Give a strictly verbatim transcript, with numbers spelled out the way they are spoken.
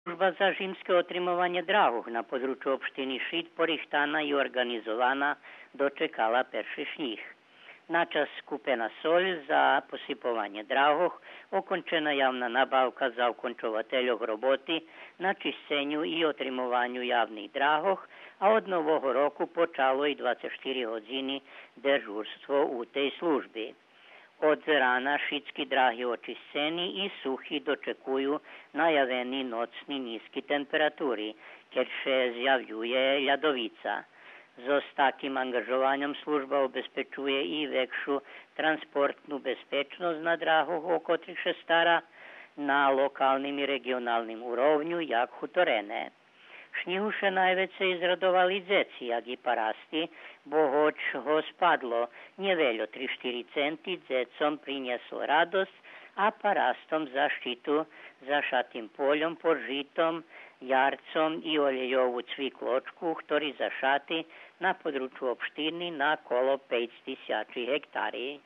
Служба за жимске отримованє драгох на подручу општини Шид порихтана и орґанизована дочекала перши шнїг. Начас купена соль за посипованє драгох, окончена явна набавка за окончовательох роботи на чисценю и отримованю явних драгох, а од нового року почало и двацец штири годзини держурство у тей служби. Од рана шицки драги очисцени и сухи дочекую наявени ноцни нїзки температури, кед ше зявює лядовица. Зоз таким анґажованьом служба обезпечує и векшу транспортну безпечносц на драгох, о котрих ше стара на локалним и реґионалним уровню, як хуторене. Шнїгу ше найвецей зрадовали дзеци, як и парасти, бо гоч го спадло нєвельо, три-штири центи, дзецом принєсло радосц, а парастом защиту зашатим польом под житом, ярцом и олєйову цвиклочку, хтори зашати на подручу општини на коло пейц тисячи гектари.